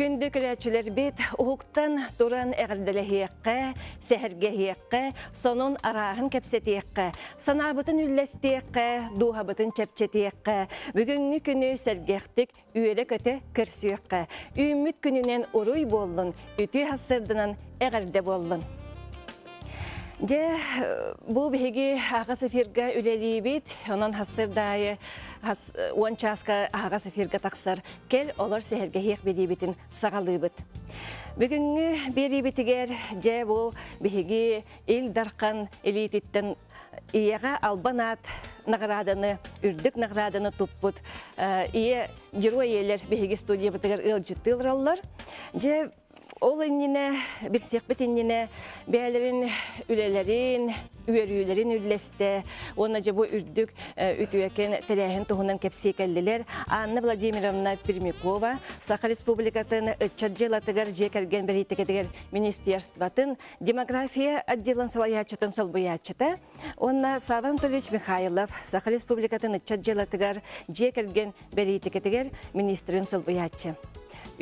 Күндү көрөөччүлэрбит, уһуктан туран эҕэрдэлэһиэххэ, сэһэргэһиэххэ, сонун арааһын кэпсэтиэххэ, санаабытын үллэстиэххэ, дууһабытын чэпчэтиэххэ, бүгүҥҥү күнү сэргэхтик үөрэ-көтө көрсүөххэ. Үүммүт күнүнэн уруй буоллун, үтүө сарсыарданан эҕэрдэ буоллун. Дьэ, бу биһиги аҕас эфирга үлэлиибит. Онон хассырдаайы уон чааска аһаҕас эфирга тахсар кэл олор сэһэргэһиэх билиибитин саҕалыыбыт. Бүгүҥҥү биэриибитигэр дьэ бу биһиги Ил Дархан илиититтэн ийэҕэ албан аат наҕарааданы, үрдүк наҕарааданы туппут ийэ герой ийэлэр биһиги студиябытыгар ыалдьыттыы олороллор. Дьэ Ол иннинэ, билсиэхпит иннинэ бэйэлэрин үлэлэрин, үөрүүлэрин үллэстэ уонна дьэ бу үрдүк үтүөкэн тэрээһин туһунан кэпсии кэллилэр. Анна Владимировна Пермякова, Саха Республикатын ыччат дьыалатыгар дьиэ кэргэн бэлиитикэтигэр министерствотын демография отделын салайааччытын солбуйааччыта уонна Савва Анатольевич Михайлов, Саха Республикатын ыччат дьыалатыгар дьиэ кэргэн бэлиитикэтигэр министрин солбуйааччы.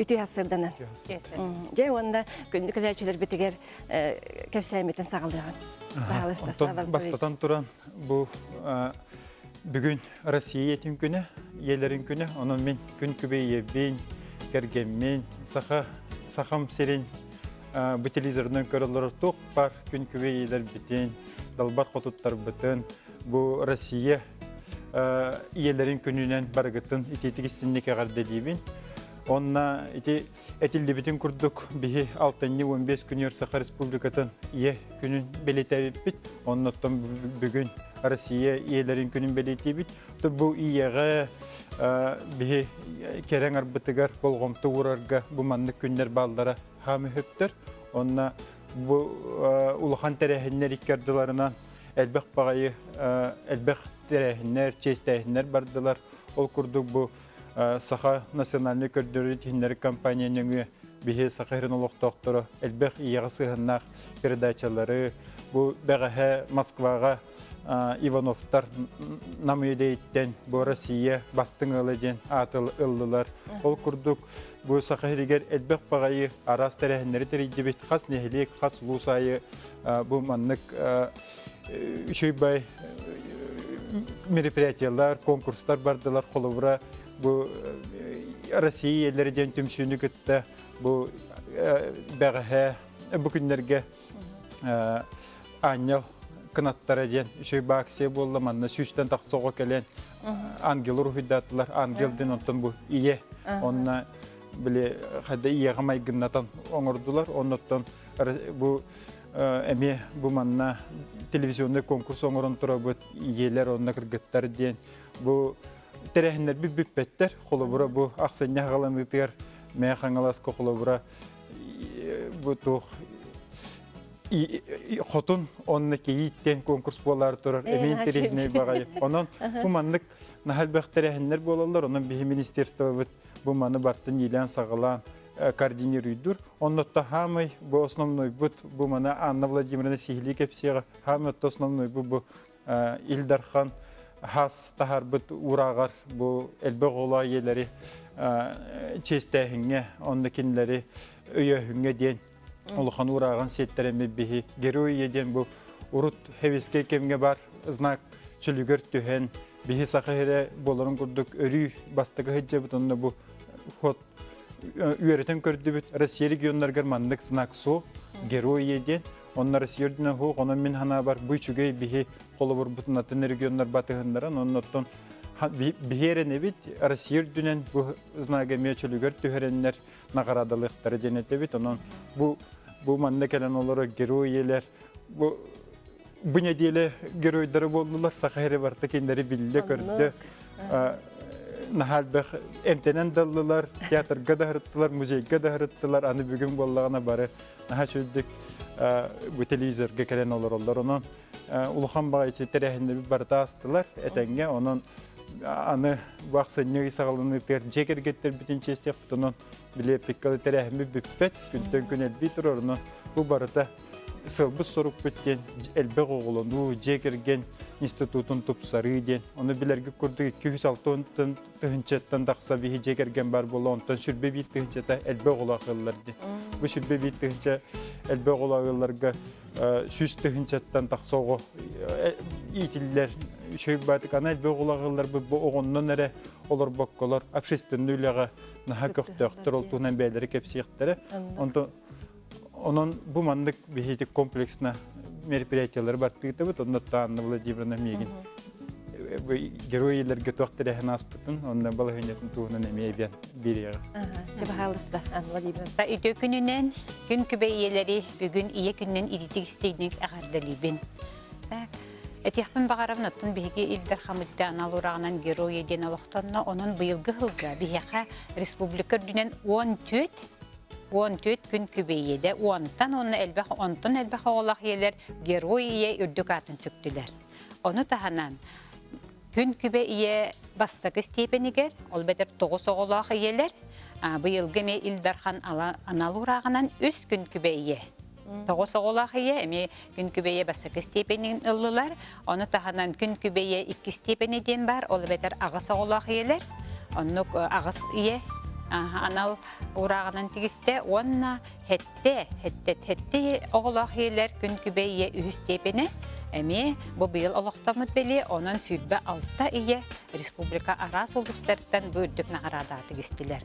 Үтүө сырданан. Дьэ уонна күндү кэлээччилэрбитигэр кэпсээммитин саҕалыаҕын. Баһаалыста Бастатан туран бу бүгүн Россия ийэтин күнэ, ийэлэрин күнэ. Онон мин күн күбэй ийэбин, кэргэммин, саха сахам сирин бу телевизорынан көрөллөр туох бар күн күбэй ийэлэрбитин, далбар хотуттарбытын бу Россия ийэлэрин күнүнэн барыгытын итиитик истинник эҕэрдэлиибин. Онна ити этиллибитин курдук биһи алтынньы 15 күнүгэр Саха Республикатын ийэ күнүн бэлиэтээбиппит. Оннуттан бүгүн Россия ийэлэрин күнүн бэлиэтиибит. Бу ийэҕэ биһи кэрэҥ арбытыгар болҕомто уурарга бу маннык күннэр бааллара хаамы хөптөр. Онна бу улахан тэрээһиннэр икки ардыларынан элбэх баҕайы элбэх тэрээһиннэр, чиэстээһиннэр бардылар. Ол курдук бу Саха национальнай көрдөрүү тиһиннэри компания нөҥүө биһи Саха сирин олохтоохторо элбэх ийэҕэ сыһыаннаах передачалары бу бэҕэһээ Москваҕа Ивановтар Нам үйэдэйиттэн бу Россия бастыҥ ыала диэн ааты ыллылар. Ол курдук бу Саха сиригэр элбэх баҕайы араас тэрээһиннэри тэрийдибит. Хас нэһилиэк, хас улуус аайы бу маннык үчүгэй бай мероприятиялар, конкурстар бардылар. Холобура, бу Россия ийэлэрэ диэн түмсүүнү кытта бу бэҕэһээ бу күннэргэ Аанньал кынаттара диэн үчүгэй акция буолла. Манна сүүстэн тахса оҕо кэлэн ангел уруһуйдаатылар. Ангел диэн онтон бу ийэ. Онно били хайда ийэҕэ майгыннатан оҥордулар. Оннуттан бу эмиэ бу манна телевизионный конкурс оҥорон турабыт ийэлэр онно кыргыттар диэн бу тэрээһиннэрбит бүппэттэр. Холобура бу ахсынньы аҕаланыытыгар Мэйэ Хаҥаласка холобура бу туох хотун онно кийииттэн конкурс буолаары турар эмиэ интэриэһинэй баҕайы. Онон бу маннык наһаа элбэх тэрээһиннэр буолаллар. Онон биһи министерствобыт бу маны бартын иилээн-саҕалаан координируйдур. Оннотто хаамай бу основнойбут бу маны Анна Владимировна сиһилии кэпсиэҕэ. Хаамай отто основнойбут бу Ил Дархан хас таһаарбыт уурааҕар бу элбэх оҕолоох ийэлэри чиэстээһиҥҥэ, онно кинилэри өйөөһүҥҥэ диэн улахан уурааҕын сиэттэрэммит биһи герой ийэ диэн бу урут хэвискэй кэмҥэ бар знак чөлүгэр түһэн биһи саха сирэ буоларын курдук өрүү бастакы сылдьабыт онно бу ход үөрэтэн көрдүбүт Россия регионнарыгар маннык знак суох герой ийэ диэн онно Россия үрдүнэн суох онон мин санаабар бу үчүгэй биһи холобурбутун атын регионнар батыһыннаран оннуттан биһи эрэнэбит Россия үрдүнэн бу знага эмиэ чөлүгэр түһэрэннэр наҕараадалыахтара диэн этэбит. Онон бу бу манна кэлэн олорор герой ийэлэр бу бу нэдиэлэ геройдара буоллулар. Саха сирэ барыта кинилэри биллэ көрдө. Наһаа элбэх эмтэнэн да ыллылар, театрга да ыһырыттылар, музейга да ыһырыттылар. Аны бүгүн буоллаҕына бары наһаа үчүгдүк бу телевизорга кэлэн олороллор. Онон улахан баҕайы тэрээһиннэрбит барыта аастылар этэҥҥэ. Онон аны бу ахсынньы ый саҕаланыытыгар дьиэ кэргэттэрбитин чиэстиэхпит. Онон били эппиккэ тэрээһиммит бүппэт, күнтэн күн элбии турар. Онон бу барыта сыалбыт-сорукпут диэн элбэх оҕолонуу, дьиэ кэргэн институтун тупсарыы диэн. Ону билэргит курдук 260 тыһыынчаттан тахса биһи дьиэ кэргэн бар буолла, онтон 101 тыһыынчата элбэх оҕолоох ыаллар диэн. Бу 101 тыһыынча элбэх оҕолоох ыалларга 100 тыһыынчаттан тахса оҕо иитиллэр. Үчүгэй баатык аны элбэх оҕолоох ыалларбыт бу оҕоннон эрэ олорбокколор общественный үлэҕэ наһаа көхтөөхтөр, ол туһунан бэйэлэрэ кэпсиэхтэрэ. Онтон онон бу маннык биһиги комплексно мероприятиялары бартыытыбыт, онно Анна Владимировна миигин герой туох тэрээһин ааспытын, онно балаһыанньатын туһунан эмиэ эбиэн биэриэҕэ. Чэ, баһаалыста, Анна Владимировна. Үтүө күнүнэн, күн күбэй ийэлэри бүгүн ийэ күнүнэн ититик истиҥник эҕэрдэлиибин. Этиэхпин баҕарабын, оттон биһиги Ил Дархан анал уураҕынан Герой диэн олохтонно, онон быйылгы сылга биһиэхэ республика үрдүнэн 14 күн күбэйиэдэ уонтан уонна элбэх онтон элбэх оҕолоох ийэлэр Герой ийэ үрдүк аатын сүктүлэр. Ону таһынан күн күбэ ийэ бастакы степенигэр, ол бэтэр тоҕус оҕолоох ийэлэр, быйылгы эмиэ Ил Дархан анал уурааҕынан үс күн күбэ ийэ тоҕус оҕолоох ийэ эмиэ күн күбэйэ бастакы степенин ыллылар. Ону таһынан күн күбэйэ икки степени диэн бар, ол эбэтэр аҕыс оҕолоох ийэлэр. Оннук аҕыс ийэ анал уурааҕынан тигистэ уонна хэтте, хэтте, хэтте оҕолоох ийэлэр күн күбэй ийэ үһүс степени эмиэ бу быйыл олохтоммут бэлиэ, онон 26 ийэ республика араас улуустарыттан бу үрдүк наҕараада тигистилэр.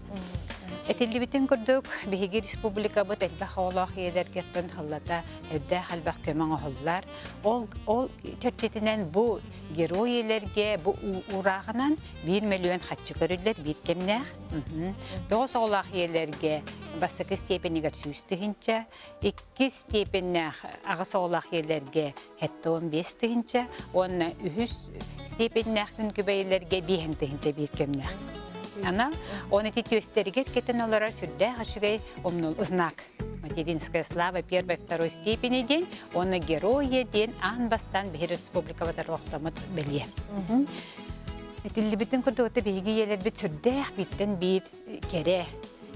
Этиллибитин курдук, биһиги республикабыт элбэх оҕолоох ийэлэргэ оттон сыллата элбэх элбэх көмө оҥоһуллар. Ол, ол чэрчитинэн бу герой ийэлэргэ бу уурааҕынан 1 миллион харчы көрүллэр биир кэмнээх. Тоҕус оҕолоох ийэлэргэ бастакы степенигэр 100 тыһыынча, иккис степеннээх аҕыс оҕолоох ийэлэргэ 75 тыһыынча уонна үһүс степеннээх күн күбэйэлэргэ 5 тыһыынча биир кэмнээх. Ана он эти түөстэригэр кэтэн олорор сүрдээх үчүгэй умнул знак. Материнская слава первой второй степени диэн уонна герой диэн аан бастаан биһир республикабытар олохтоммут бэлиэ. Этиллибитин курдук биһиги ийэлэрбит сүрдээх бииртэн биир кэрэ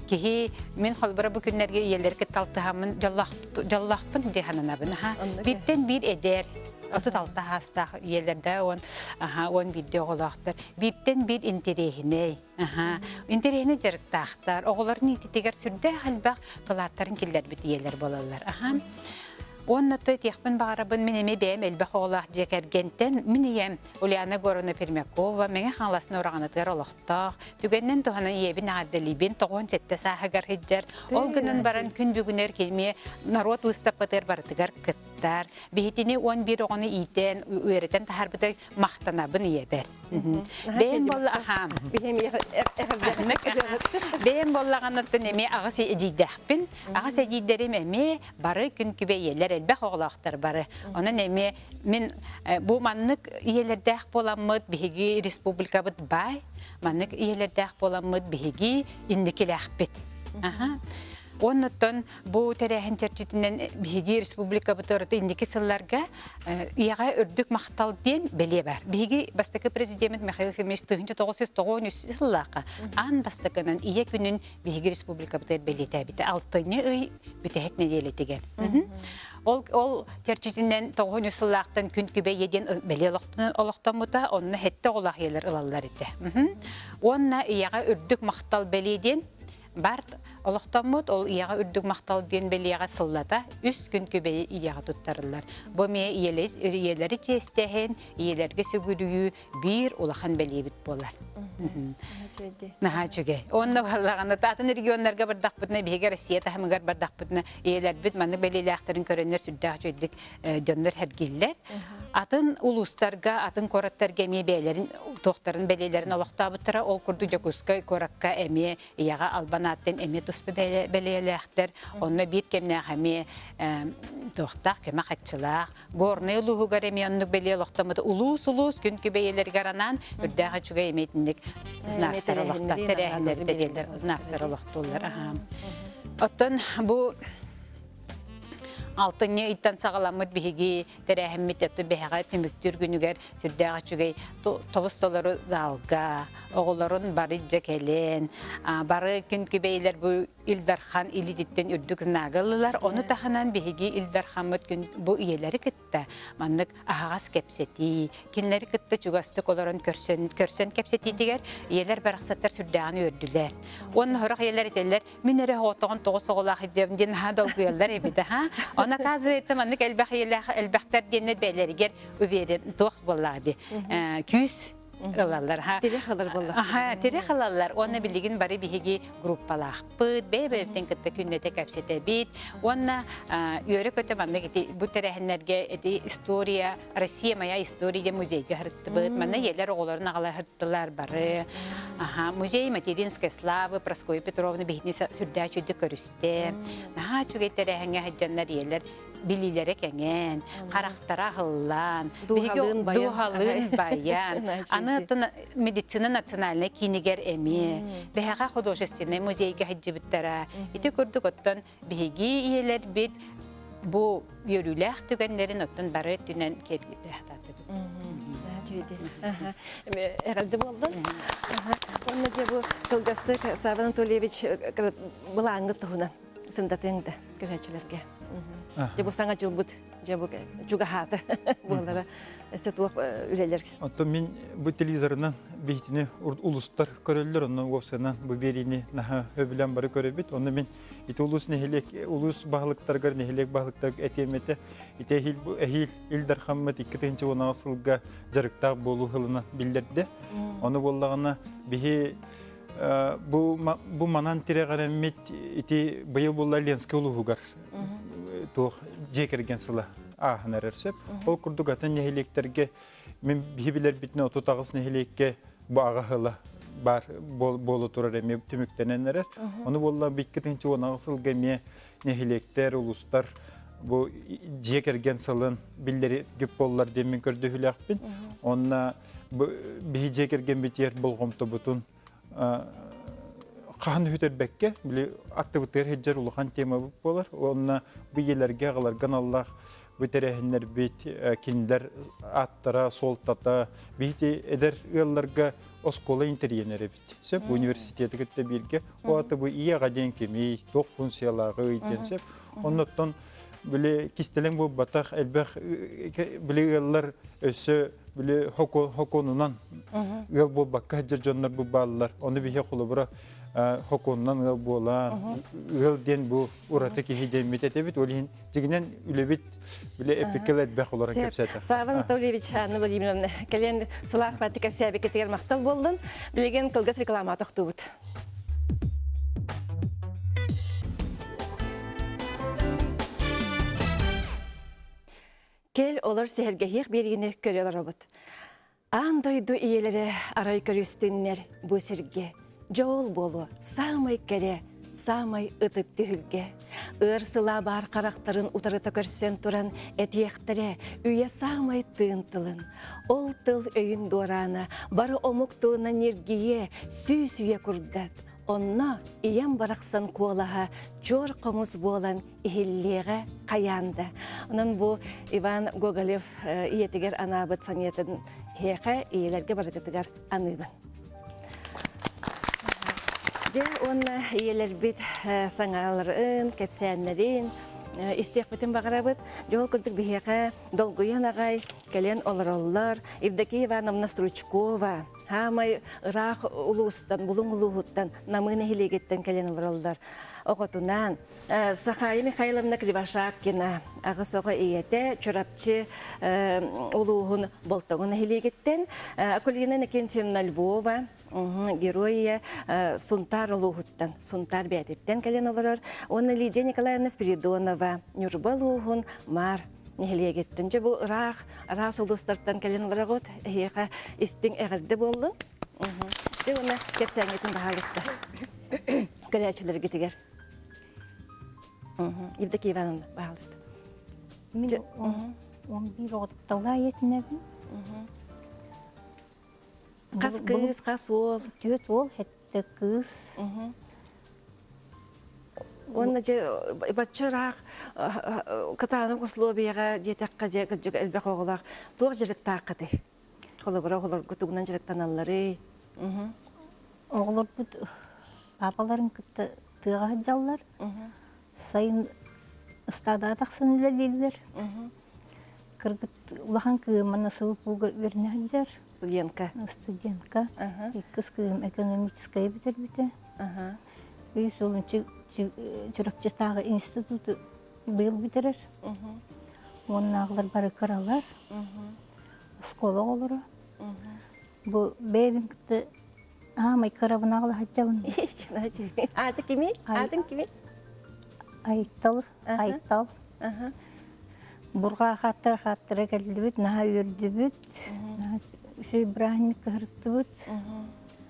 киһи мин холбора бу күннэргэ ийэлэргэ талтыһаммын дьоллоохпун дии сананабын аха бииртэн биир эдэр 36 саастаах ийэлэрдэ уон аха 11 оҕолоохтор бииртэн биир интэриэһинэй аха интэриэһинэй дьарыктаахтар оҕолорун иититигэр сүрдээх элбэх кылааттарын киллэрбит ийэлэр буолаллар аха. Уонна то этиэхпин баҕарабын, мин эмиэ бэйэм элбэх оҕолоох дьиэ кэргэнтэн, мин ийэм Ульяна Егоровна Пермякова Мэҥэ Хаҥалас Нуораҕанатыгар олохтоох, түгэнинэн туһанан ийэбин эҕэрдэлиибин, 97 сааһыгар сылдьар. Ол гынан баран күн бүгүнэр кини норуот выставкатыгар барытыгар кыттар. Биһитини 11 оҕону иитэн, үөрэтэн таһаарбыта махтанабын ийэбэр. Бэйэм болла аха. Бэйэм боллаҕанаттан эмиэ аҕыс эдьиийдээхпин. Аҕыс эдьиийдэрим эмиэ бары күн күбэй ийэлэр элбэх оҕолоохтор бары. Онон эмиэ мин бу маннык ийэлэрдээх буоламмыт биһиги республикабыт баай, маннык ийэлэрдээх буоламмыт биһиги инникилээхпит. Аха. Оннуттан бу тэрээһин чэрчитинэн биһиги республикабыт инники сылларга ийэҕэ үрдүк махтал диэн бэлиэ бар. Биһиги бастакы президеммит Михаил Ефимович 1993 сыллаахха аан бастакынан ийэ күнүн биһиги республикабытыгар бэлиэтээбитэ алтынньы ый бүтэһик нэдиэлэтигэр. Ол, ол чэрчитинэн 93 сыллаахтан күн күбэй ийэ диэн бэлиэ олохтоммута, онно хэтте оҕолоох ийэлэр ылаллар этэ. Уонна ийэҕэ үрдүк махтал бэлиэ диэн бар олохтоммут, ол ийэҕэ үрдүк махтал диэн бэлиэҕэ сыллата үс күн күбэйи ийэҕэ туттарыллар. Бу эмиэ ийэлэри чиэстэһин, ийэлэргэ сүгүрүйүү биир улахан бэлиэбит буолар. Наһаа үчүгэй. Онно баллаҕана атын регионнарга бардахпытына, биһиги Россия таһымыгар бардахпытына, ийэлэрбит маннык бэлиэлээхтэрин көрөннөр сүрдээх үчүгэйдик дьоннор сэргииллэр. Атын улуустарга, атын куораттарга эмиэ бэйэлэрин туохтарын бэлиэлэрин олохтообуттара. Ол курдук Дьокуускай куоракка эмиэ ийэҕэ албан ааттан эмиэ туспа бэлиэлээхтэр. Онно биир кэмнээх эмиэ туохтаах көмө хаччылаах. Горнай улууһугар эмиэ оннук бэлиэ олохтоммут улуус-улуус күн күбэйэлэригэр анаан үрдээх үчүгэй эмиэ итинник знактар олохтон тэрээһиннэр тэрийэллэр знактар олохтууллар. Оттон бу алтынньы ыйтан саҕаламмыт биһиги тэрээһиммит өттө бэһэҕэ түмүктүүр күнүгэр сүрдээх үчүгэй тобус толору залга оҕолорун бары дьэ кэлэн бары күн күбэйлэр бу. Ил Дархан илиититтэн үрдүк знагы ыллылар. Ону таһынан биһиги Ил Дархаммыт күн бу ийэлэри кытта маннык аһаҕас кэпсэтии, кинилэри кытта чугастык олорон көрсөн, көрсөн кэпсэтиитигэр ийэлэр барахсаттар сүрдээҕин үөрдүлэр. Уонна сорох ийэлэр этэллэр, мин эрэ оҕотоҕун тоҕус оҕолоох идиэм диэн наһаа долгуйаллар эбит аха. Ону оказывается маннык элбэх ийэлээх элбэхтэр диэннэр бэйэлэригэр уверен туох буоллаҕа дии. Күүс ылаллар. Тирэх ылар буолла. Аха, тирэх ылаллар. Уонна билигин бары биһиги группалаахпыт, бэйэ-бэйэбитин кытта күннэтэ кэпсэтэбит. Уонна үөрэ-көтө маннык ити бу тэрээһиннэргэ ити история, Россия моя история диэн музейга сырыттыбыт. Манна ийэлэр оҕолорун аҕала сырыттылар бары. Аха, музей материнской славы Прасковья Петровна биһигини сүрдээх үчүгдүк көрүстэ. Наһаа үчүгэй тэрээһиҥҥэ сылдьаннар ийэлэр билиилэрэ кэҥээн, харахтара аһыллан, дууһалыын байан, дууһалыын байан, аны медицина национальнай киинигэр эмиэ, биһиэхэ художественнай музейга сылдьыбыттара. Ити курдук оттон биһиги ийэлэрбит бу үөрүүлээх түгэннэрин оттон бары өттүнэн киэргэтэ сатаатыбыт. Эҕэрдэ буоллун. Уонна дьэ бу кылгастык Савва Анатольевич былааҥҥыт туһунан сымдатыаҥ да көрөөччүлэргэ. Дьэ бу саҥа дьылбыт дьэ бу чугаһаата буолара өссө туох үлэлэр. Оттон мин бу телевизорынан биһитини улустар көрөллөр, онно уопсайынан бу биэриини наһаа сөбүлээн бары көрөбүт. Онно мин ити улус нэһилиэк улус баһылыктарыгар нэһилиэк баһылыктарыгар этиэм этэ. Ити эһиил эһиил Ил Дархаммыт 2010 сылга дьарыктаах буолуу сылынан биллэрдэ. Ону буоллаҕына биһи Бу, бу манан тирэҕирэммит ити быйыл буолла Ленскэй улууһугар туох дьиэ кэргэн сыла ааһан эрэр сөп. Ол курдук атын нэһилиэктэргэ мин биһи билэрбитинэн 38 нэһилиэккэ бу аҕа сыла баар буола турар эмиэ түмүктэнэн эрэр. Ону буолла 2018 сылга эмиэ нэһилиэктэр, улуустар бу дьиэ кэргэн сылын биллэри бүк буоллар диэн мин көрдөһүүлээхпин. Онно биһи дьиэ кэргэммитигэр болҕомтобутун хаһан үтэрбэккэ, били аттыбытыгар сылдьар улахан тема буолар. Уонна бу ийэлэргэ, аҕаларга аналлаах бу тэрээһиннэрбит кинилэр ааттара, суолтата биһити эдэр ыалларга оскуола интэриэнэр эбит. Сөп университеты кытта бииргэ. О аты бу ийэ аҕа диэн кимий, туох функциялааҕый диэн сөп. Оннуттан били кистэлэҥ буолбатах элбэх били ыаллар өссө били хокуонунан ыал буолбакка сылдьар дьоннор бу бааллар. Ону биһи холобура хокуонунан ыал буолан, ыал диэн бу ураты киһи диэммит этэбит. Ол иһин дьигинэн үлэбит били эпикэл элбэх олорон кэпсээтэ. Савва Анатольевич, Анна Владимировна, кэлэн сылаас баатты кэпсээбиккитигэр махтал буоллун. Билигин кылгас реклама тохтуубут. Кэл олор сэһэргэһиэх биэриини көрө олоробут. Аан дойду ийэлэрэ арай көрүстүннэр бу сиргэ. Дьол буолуо саамай кэрэ, саамай ытык түһүлгэ. Ыар сылаа баар харахтарын утарыта көрсөн туран этиэхтэрэ үйэ саамай тыын тылын. Ол тыл өйүн дуораана бары омук тылынан ньиргийиэ, сүүс үйэ курдат. Онно ийэм барахсан куолаһа чуор хомус буолан иһиллиэҕэ хайаан да. Онон бу Иван Гоголев ийэтигэр анаабыт саниятын эһиэхэ ийэлэргэ барыгытыгар аныыбын. Дьэ уонна ийэлэрбит саҥаларын, кэпсээннэрин истиэхпитин баҕарабыт. Дьэ ол курдук биһиэхэ долгуйан аҕай кэлэн олороллор. Евдокия Ивановна Стручкова, хаамай ыраах улуустан, Булуҥ улууһуттан, Намыы нэһилиэгиттэн кэлэн олороллор. Оҕотунаан Сахая Михайловна Кривошапкина аҕыс оҕо ийэтэ Чурапчы улууһун Болтоҥо нэһилиэгиттэн, Акулина Иннокентьевна Львова герой ийэ Сунтаар улууһуттан, Сунтаар бэйэтиттэн кэлэн олорор, уонна Лидия Николаевна Спиридонова Ньурба улууһун Маар нэһилиэгиттэн. Дьэ бу ыраах, араас улуустартан кэлэн олороҕут. Эһиэхэ истиҥ эҕэрдэ буоллун. Дьэ уонна кэпсээҥҥитин баһаалыста көрөөччүлэргитигэр. Евдокия Ивановна, пожалуйста. Мин 11 оҕо тапталлаах ийэтинэбин. Хас кыыс, хас уол? Түөрт уол, сэттэ кыыс. Уонна дьэ бачча ыраах кытаанах условияҕа диэтэххэ дьэ кырдьык элбэх оҕолоох туох дьарыктааххытый? Холобура оҕолорго тугунан дьарыктаналларый? Оҕолорбут папаларын кытта. тыаҕа сылдьаллар. Сайын ыстаадаҕа тахсан үлэлииллэр. Кыргыт улахан кыыһым манна СВПУга үөрэнэ сылдьар. Студентка. Студентка. Иккис кыыһым экономическайы бүтэрбитэ. Үс уолун Чурапчытааҕы институту быйыл бүтэрэр. Уоннааҕылар бары кыралар. Оскуола оҕолоро. Бу бэйэбин кытта аамай кырабын аҕала сылдьабын. Ааты кими? Аатын кими? Айтал, Айтал. Бурҕаа хааттара хааттара кэллибит, наһаа үөрдүбүт, наһаа үчүгэй бырааһынньык кыһырыттыбыт.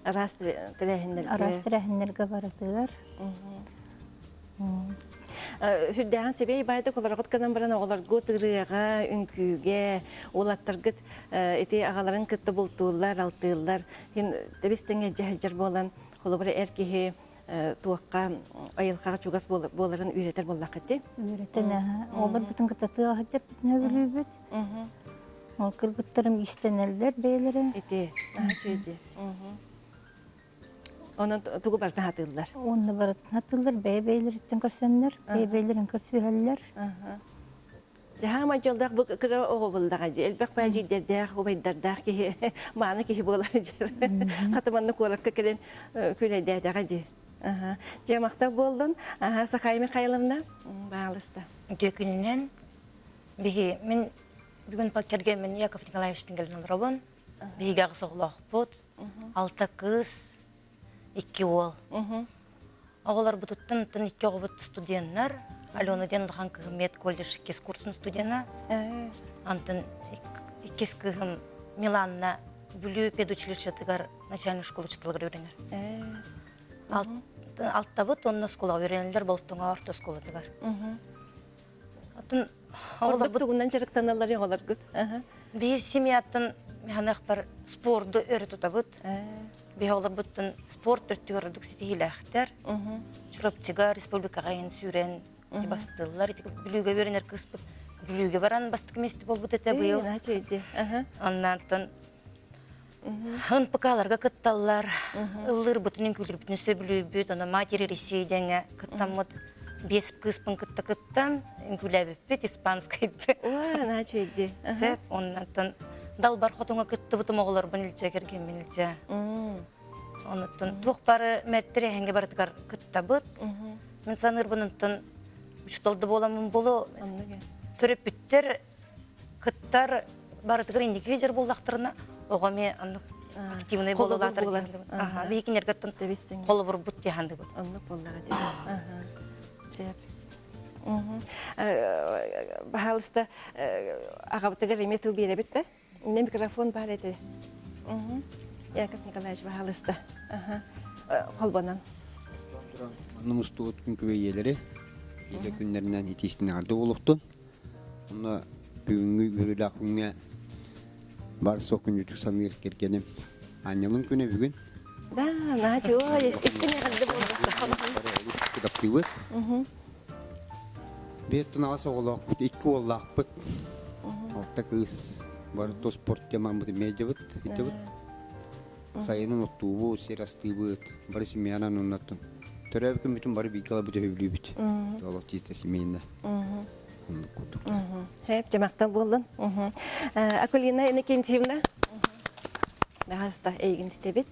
Араас тэрээһиннэргэ. Араас тэрээһиннэргэ барытыгар. Сүрдээҕин сибиэй баайдык олорогут гынан баран оҕолоргут ырыаҕа, үҥкүүгэ, уолаттаргыт ити аҕаларын кытта бултууллар, алтыыллар. Хин тэбис тэҥэ дьэһэдьэр буолан, холобура эр киһи туохха айылҕаҕа чугас буоларын үөрэтэр буоллаххыт дии. Үөрэтэн оҕолорбутун кытта тыаҕа сылдьарбытын сөбүлүүбүт. Ол кыргыттарым иистэнэллэр бэйэлэрэ. Ити, наһаа үчүгэй дии. Онон тугу барытын хатыыллар? Уонна барытын хатыыллар, бэйэ-бэйэлэриттэн көрсөннөр, бэйэ-бэйэлэрин көрсүһэллэр. Хаамай дьоллоох бу кыра оҕо буллаҕа дии. Элбэх баайдьыйдардаах, убайдардаах киһи, мааны киһи буолар дьэр. Хатыманны куоракка кэлэн күлэйдээтэҕэ дии. Дьэ, махтал буоллун. Сахая Михайловна, баалыста. Үтүө күнүнэн. Биһи мин бүгүн кэргэммин Яков Николаевичтын кэлин олоробун. Биһиги аҕыс оҕолоохпут. Алта кыыс, икки уол. Оҕолорбутуттан оттон икки оҕобут студеннар. Алена диэн улахан кыыһым медколледж иккис курсун студена. Антон иккис кыыһым Миланна Бүлүү педучилищетыгар начальнай школа учууталыгар үөрэнэр. Алтабыт уонна оскуолаҕа үөрэнэллэр Болтоҥо орто оскуолатыгар. Атын Ордук тугунан дьарыктаналлар оҕолоргут? Биһи семьяттан механыахпар спорду өрө тутабыт. Биһи оҕолорбуттан спорт өттүгэр ордук ситиһиилээхтэр. Чурапчыга республикаҕа иһин сүүрэн ити бастыыллар. Ити Бүлүүгэ үөрэнэр кыыспыт Бүлүүгэ баран бастакы миэстэ буолбут этэ быйыл. Оннантан НПК-ларга кытталлар, ыллыырбытын, үҥкүүлүүрбүтүн сөбүлүүбүт, ону Матери России диэҥҥэ кыттаммыт биэс кыыспын кытта кыттан үҥкүүлээбиппит испанскайды. Сөп, оннантан Далбар хотуҥа кыттыбытым оҕолорбун илдьэ, кэргэммин илдьэ. Онуттан туох бары мэртэр эһэҥҥэ барытыгар кыттабыт. Мин саныырбын онтон учуутал да буоламмын болу төрөппүттэр кыттар барытыгар инники дьар буоллахтарына оҕо эмиэ оннук активный буолулаатар биһи кинилэргэ холобурбут диэхандыбыт оннук буоллаҕа дии сөп баһаалыста аҕабытыгар эмиэ тыл биэрэбит да инне микрофон баар этэ Яков Николаевич баһаалыста холбонон Манна мустубут күн күбэй ийэлэри ийэ күннэринэн итиистин эҕэрдэ буолуохтун. Онно бүгүҥҥү үөрүүлээх күҥҥэ бар суох күннүтүк саныыр кэргэним Аанньалын күнэ бүгүн. Да, наһаа ой, истиҥ эҕэрдэ буолбута. Таптыыбыт. Биэттэн аҕыс оҕолоохпут, икки уоллаахпыт. Алта кыыс. Бары тус спорт темаммыт медиабыт, итибит. Сайынын оттуубут, сир астыыбыт, бары семьянан оннортон. Төрөөбүт күммүтүн бары бииргэ ылабыт өһүблүүбүт. Олох чисто семейно. Оннук курдук. Хэп, жамактал буоллун. Акулина Иннокентьевна. Наһаста эйигин истэбит.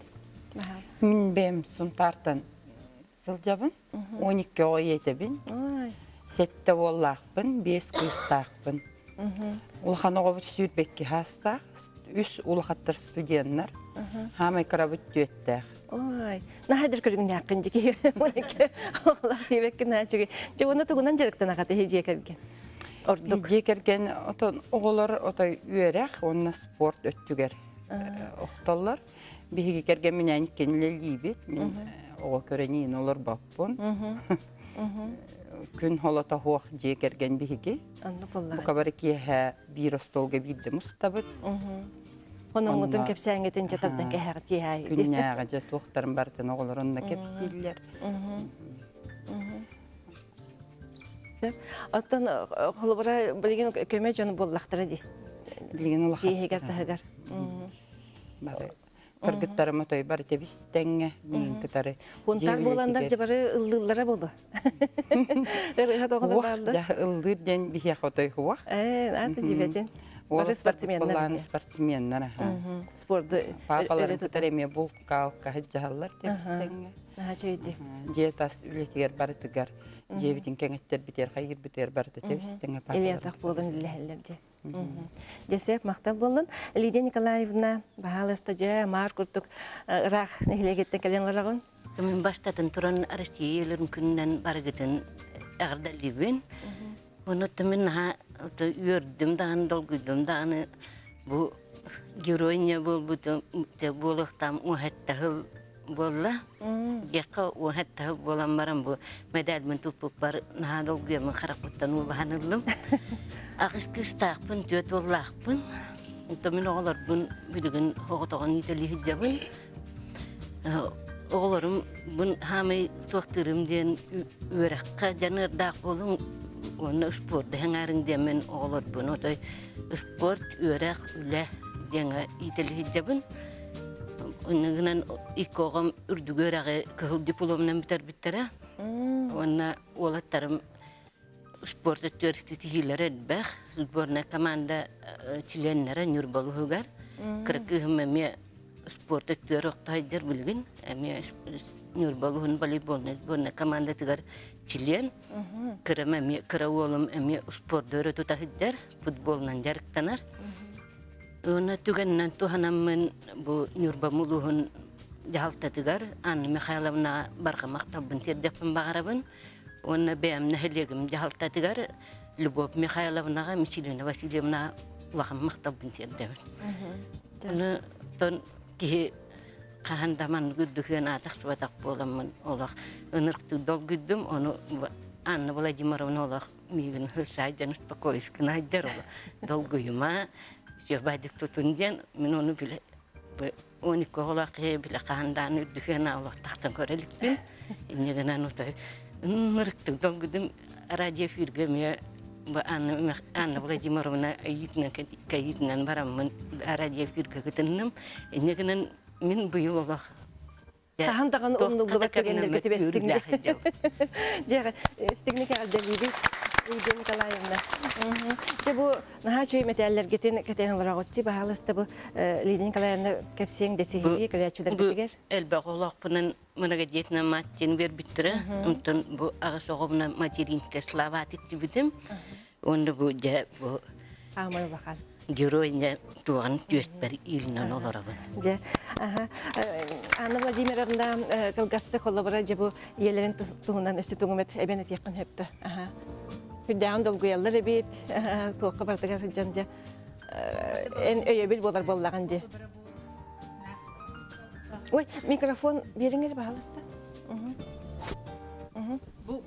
Мин бэйэм Сунтаартан сылдьабын. 12 оҕо ийэтэбин. Сэттэ уоллаахпын, биэс кыыстаахпын. Улахан оҕобут сүүрбэкки хаастаах, үс улахаттар студеннар, хаамай кырабыт түөттээх. Ой, наһаа дьэр көрүҥнээххин дьики. Оҕолоох диэбэккин наһаа үчүгэй. Дьэ уонна тугунан дьарыктанаҕат эһи дьиэ кэргэн? Ордук. Дьиэ кэргэн отон оҕолор отой үөрэх уонна спорт өттүгэр охтоллор. Биһиги кэргэмминээн иккиэн үлэлиибит. Мин оҕо көрөн олорбоппун. Күн холото суох дьиэ кэргэн биһиги. Бука бары киэһэ биир остуолга биирдэ мустабыт. Хоноҥҥутун кэпсээҥҥитин дьэ тардан кэһэҕит киэһэ. Күннээҕи дьэ туохтарын барытын оҕолорун да кэпсииллэр. Оттон холобура билигин көмө дьон буоллахтара дии. Билигин улахан. Дьиэһигэр таһыгар. Бары. Кыргыттарым отой бары тэбис-тэҥҥэ миигин кытары Хунтаар буоланнар дьиэ дьэ бары ыллыыллара буолуо. Ырыа тоҕолор Уох, бааллар. дьэ ыллыыр диэн биһиэхэ отой уох. Ээ, аата дьибэтин. Бары Уолаттар спортсменнар буоллаҕына этэ. спортсменнар аха. Спорду Паапаларын өрө кытары тутан. эмиэ булка-алка сылдьаһаллар тэбис-тэҥҥэ. Наһаа үчүгэйдик. Дьиэ тас үлэтигэр барытыгар, дьиэбитин кэҥэттэрбитигэр, хайыырбытыгар барыта тэбис-тэҥҥэ Илии паапаларын атах кытары. буолан үллэһэллэр дьэ. Дьэсэп махтал буоллун. Лидия Николаевна, баһаалыста дьэ, маар курдук ыраах нэһилиэгиттэн кэлэн олороҕун. Мин бастатан туран Россия ыалын күнүнэн барыгытын эҕэрдэлиибин. Онон мин наһаа үөрдүм даҕаны, долгуйдум даҕаны бу геройня буолбутум буолуохтаам уһаттаһыл буолла. Диэххэ уһаттаһыл буолан баран бу мэдээлбин туппуппар наһаа долгуйаммын харахпыттан уулаһан ыллым. Аҕыс кыыстаахпын, түөрт уоллаахпын. Онтон мин оҕолорбун билигин оҕотоҕун иитэлии сылдьабын. Оҕолорум бун хаамай туохтыырым диэн үөрэххэ дьаныардаах буолуҥ уонна спорду сэҥээриҥ диэммин оҕолорбун отой спорт, үөрэх, үлэ диэҥҥэ иитэлии сылдьабын. Онно гынан икки оҕом үрдүк үөрэҕи кыһыл дипломунан бүтэрбиттэрэ. Уонна уолаттарым спорт өттүгэр ситиһиилэрэ элбэх. Сборная команда чилиэннэрэ Ньурба улууһугар. Кыра кыыһым эмиэ спорт өттүгэр охто сылдьар билигин. Эмиэ Ньурба улууһун волейбольнай сборная командатыгар чилиэн. Кырам эмиэ кыра уолум эмиэ спорду өрө тута сылдьар, футболунан дьарыктанар. Уонна түгэнинэн туһанаммын бу Ньурба улууһун дьаһалтатыгар Анна Михайловнаҕа барҕа махталбын тиэрдиэхпин баҕарабын. Уонна бэйэм нэһилиэгим дьаһалтатыгар Любовь Михайловнаҕа, Мичилина Васильевнаҕа улахан махталбын тиэрдэбин. Ону тон киһи хаһан да маннык үрдүк аатахсыбатах буоламмын олох ынырыктык долгуйдум. Ону Анна Владимировна олох миигин саайдан успокоискын айдар оло долгуйума все бадик тутун диэн мин ону биле 12 оҕолоох киһи биле хаһан даҕаны үрдүкүөн олохтахтан көрө иликпин инньэ гынан отой ынырыктык долгуйдум радио эфиргэ эмиэ Анна, Анна Владимировна ыйытынан кайытынан бараммын радио эфиргэ кытынным инньэ гынан мин быйыл олох Хаһан даҕаны умнуллубат түгэннэргэ түбэстиҥ. Дьэ, истиҥник эҕэрдэлиибит Лидия Николаевна. Дьэ, бу наһаа үчүгэй мэтээллэргитин кэтээн олороҕутчи, баһаалыста бу Лидия Николаевна кэпсиэҥ дэсиһии көрөөччүлэрбитигэр. Элбэх олохпунан многодетная мать диэн биэрбиттэрэ. Онтон бу аҕыс оҕобунан материнская слава тиктибитим. Уонна бу дьэ бу Аамай улахан. Геройня туоҕун түөспэр иилинэн олоробун. Дьэ, аха. Анна Владимировна кылгастык холобура дьэ бу ийэлэрин туһунан өссө тугумет эбэн этиэххин сөптө. Аха. Сүрдээҕин долгуйаллар эбит. Туохха барытыгар сылдьан дьэ эн өйөбүл буолар буоллаҕын дии. Ой, микрофон биэриҥ эрэ баһалыста. Бу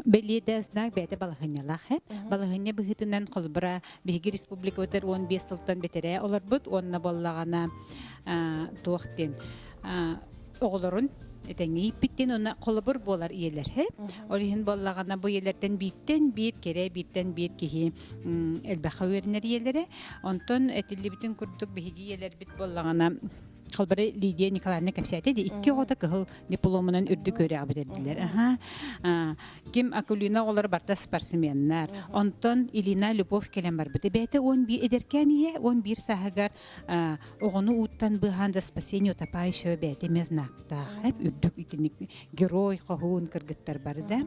бэлиэтэ знак бэйэтэ балаһыанньалаах һэ. Балаһыанньа быһыытынан холобура биһиги республикабытыгар 15 сылтан бэтэрээ олорбут уонна буоллаҕына туох диэн оҕолорун этэҥҥэ ииппиттин уонна холобур буолар ийэлэр һэ. Ол иһин буоллаҕына бу ийэлэртэн бииртэн биир кэрэ, бииртэн биир киһи элбэххэ үөрэнэр ийэлэрэ. Онтон этиллибитин курдук биһиги ийэлэрбит буоллаҕына Холбары Лидия Николаевна кэпсээтэ ди икки оҕото кыһыл дипломунан үрдүк үөрэҕи бүтэрдилэр. Аха. Ким Акулина оҕолоро барыта спортсменнар. Онтон Илина Любовь кэлэн барбыта. Бэйэтэ 11 эдэркээн ийэ 11 сааһыгар оҕону ууттан быыһаан за спасение утопающего бэйэтэ эмиэ знактаах. Эп үрдүк итинник герой хоһуун кыргыттар бары да.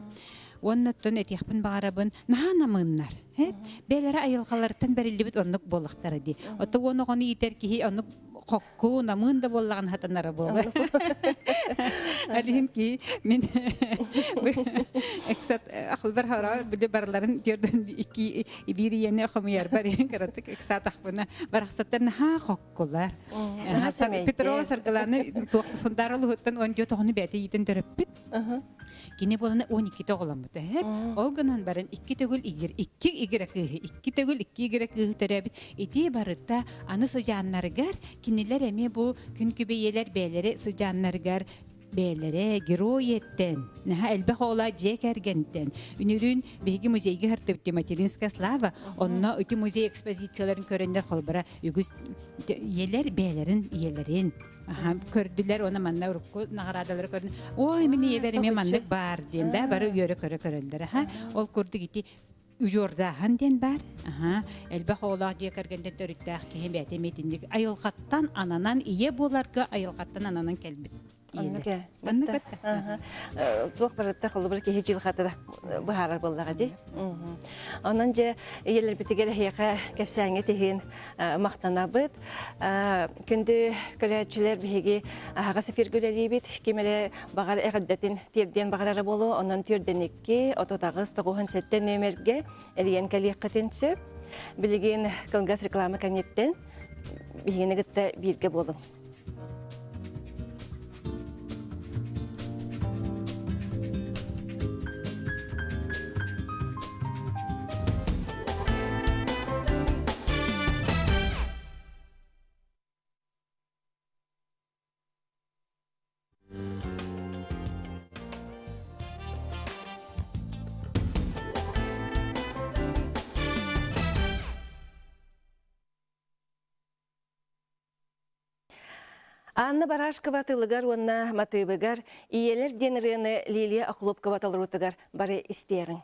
Уонна оттон этиэхпин баҕарабын, наһаа намыыннар. Бэйэлэрэ айылҕаларыттан бэриллибит оннук буоллахтара дии. Ото уон оҕону иитэр киһи оннук хокку, намыын да буоллаҕын хатанара буолар. Алиһин киһи мин эксат ахылбар хара били барыларын тиэрдэн икки биир ийэни хомуйарбар кыратык ыксаатахпына барахсаттар наһаа хоккулар. Петрова Саргылана туохта Сунтаар улуһуттан он дьиэ тоҕону бэйэтэ иитэн төрөппүт. Кини буолана 12 оҕоломмута эһэп. Ол гынан баран икки төгүл игир, икки игирэ кыыһы, икки төгүл икки игирэ кыыһы төрөөбүт. Ити барыта аны сыдьааннарыгар кинилэр эмиэ бу күн күбэйэлэр бэйэлэри сыдьааннарыгар бэйэлэрэ герой эттэн, наһаа элбэх оҕолоох дьиэ кэргэнтэн. Үнүрүүн биһиги музейга сыртыбыт Материнская слава, онно ити музей экспозицияларын көрөннөр холбора үгүс ийэлэр бэйэлэрин ийэлэрин. Көрдүлэр уонна манна урукку наҕараадалары көрдүн. Ой, мин ийэбэр эмиэ маннык баар диэн да бары үөрэ көрө көрөллөр. Ол курдук ити удьуордааһын диэн баар. Элбэх оҕолоох дьиэ кэргэнтэн төрүттээх киһи бэйэтэ эмиэ итинник айылҕаттан ананан ийэ буоларга айылҕаттан ананан кэлбит ийэлэр. Оннук этэ. Туох барыта холобур киһи дьылҕата быһаарар буоллаҕа дии. Онон дьэ ийэлэрбитигэр эһиэхэ кэпсээҥҥит иһин махтанабыт. Күндү көрөөччүлэр биһиги аһаҕас эфиргэ үлэлиибит. Ким эрэ баҕар эҕэрдэтин тиэрдиэн баҕарара буолуо. Онон түөрдэн 2 38 97 нүөмэргэ эрийэн кэлиэххитин сөп. Билигин кылгас реклама кэнниттэн биһигини кытта бииргэ буолуҥ. Анна Барашкова тылыгар уонна матыыбыгар «Ийэлэр» диэн ырыаны Лилия Охлопкова толоруутугар бары истиэҕиҥ.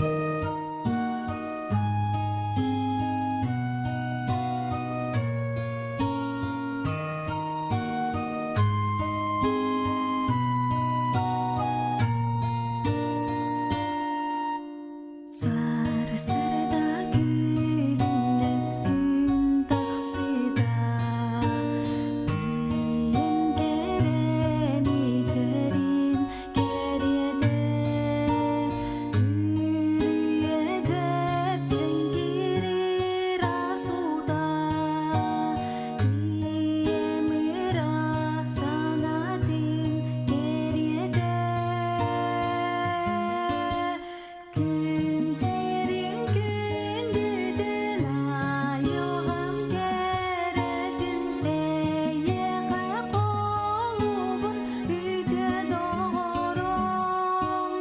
Сарсыарда күлүмнэс күн тахсыыта, Ийэм кэрэ мичээрин кэриэтэ, Үрүйэ дьэп-дьэҥкирир асуута, Ийэм ыра санаатын кэриэтэ. Күн сирин күндүтүн айылҕам кэрэтин эйиэхэ холуубун үтүө доҕорум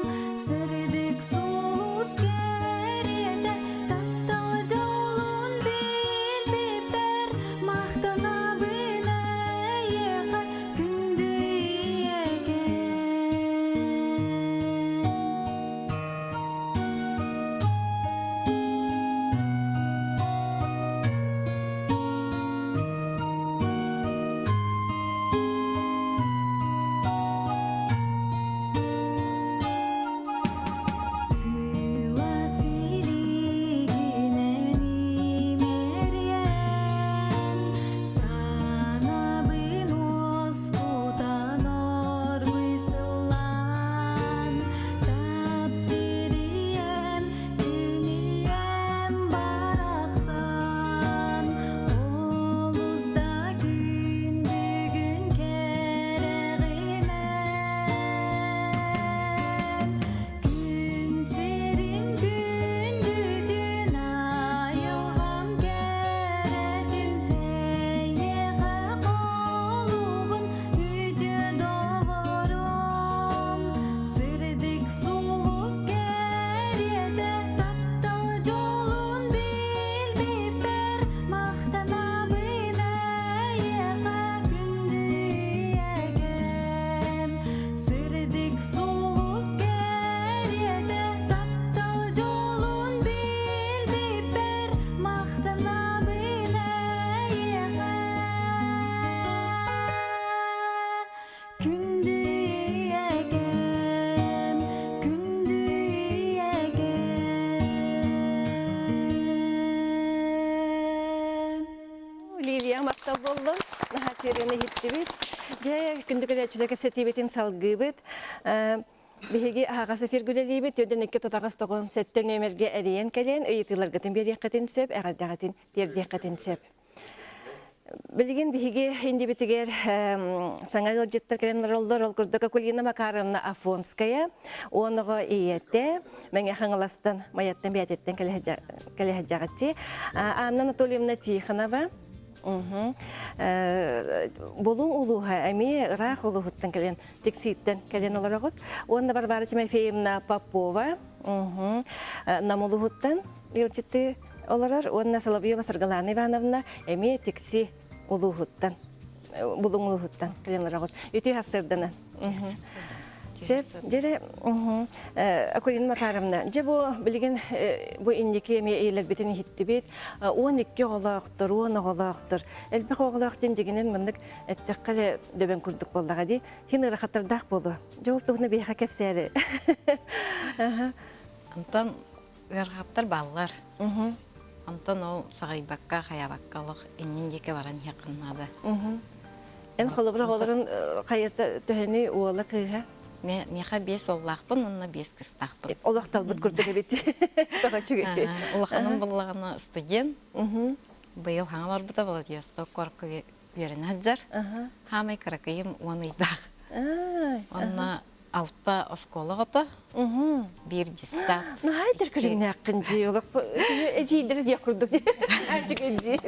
сырдык сулус кэриэтэ таптал дьолун билбиппэр махтанабын эйиэхэ күндү ийэкэм. Сыла силигинэн имэрийэн, санабын уоскутан оргуй-сыллаан, Таптыыр күн ийэм барахсан, олус да күндүгүн кэрэҕинэн. Күн сирин күндүтүн айылҕам кэрэтин эйиэхэ холуубун үтүө доҕорум. Сырдык сулус кэриэтэ таптал дьолун билбиппэр махтанабын эйиэхэ күндү ийэкэм. Сырдык сулус кэриэтэ таптал дьолун билбиппэр махтанабын эйиэхэ. Күндү ийэкэм, күндү ийэкэм. Лилия махтал буоллун. Наһаа чиэрини иһиттибит. Дьэ, күндү көрөөччүлэр кэпсэтиибитин салгыыбыт. Биһиги аһаҕас эфир үлэлиибит. Төрдөн икки тутаҕас тоҕун сэттэ нүөмэргэ эрийэн кэлэн ыйытыыларгытын биэриэххитин сөп, эҕэрдэҕитин тиэрдиэххитин сөп. Билигин биһиги индибитигэр саҥа ыалдьыттар кэлэн олороллор. Ол курдук Акулина Макаровна Афонская уоноҕо ийэтэ Мэҥэ Хаҥаластан Майаттан Бээтиттэн кэлэ сылдьаҕытчы. Анна Анатольевна Тихонова Булуҥ улууһа эмиэ ыраах улууһуттан кэлэн Тиксииттэн кэлэн олороҕут. Уонна Варвара Тимофеевна Попова Нам улууһуттан ыалдьыттыы олорор уонна Соловьева Саргылана Ивановна эмиэ Тикси улууһуттан. Булуҥ улууһуттан кэлэн олороҕут. Үтүө сарсыарданан. Сөп, дьэрэ Акулина Макаровна, дьэ бу билигин бу инники эмиэ ийэлэрбитин иһиттибит. 12 оҕолоохтор, 10 оҕолоохтор. Элбэх оҕолоох диэн дьигинэн маннык эттэххэ эрэ дөбөҥ курдук буоллаҕа дии. Хин ыарахаттардаах буолуо. Дьэ ол туһуна биһиэхэ кэпсээри. Онтон ыарахаттар бааллар. Онтон ол саҕайбакка, хайаабакка олох иннин диэки баран иһиэххин наада. Эн холобура оҕолорун хайата төһөнүй уола кыыһа? Миэхэ биэс уоллаахпын уонна биэс кыыстаахпын. Олох талбыт курдук эбит. Тоҕо үчүгэй. Улаханым буллаҕына студент. Быйыл хаҥа барбыта Владивосток куоракка үөрэнэ сылдьар. Хаамай кыракыйым уон ыйдаах. Онно алта оскуола оҕото, биир дьыссаат. Наһаа өтөр көрүҥнээххин дии, олох эдьиийдэрэ диэх курдук дии. Ачык эдьиий.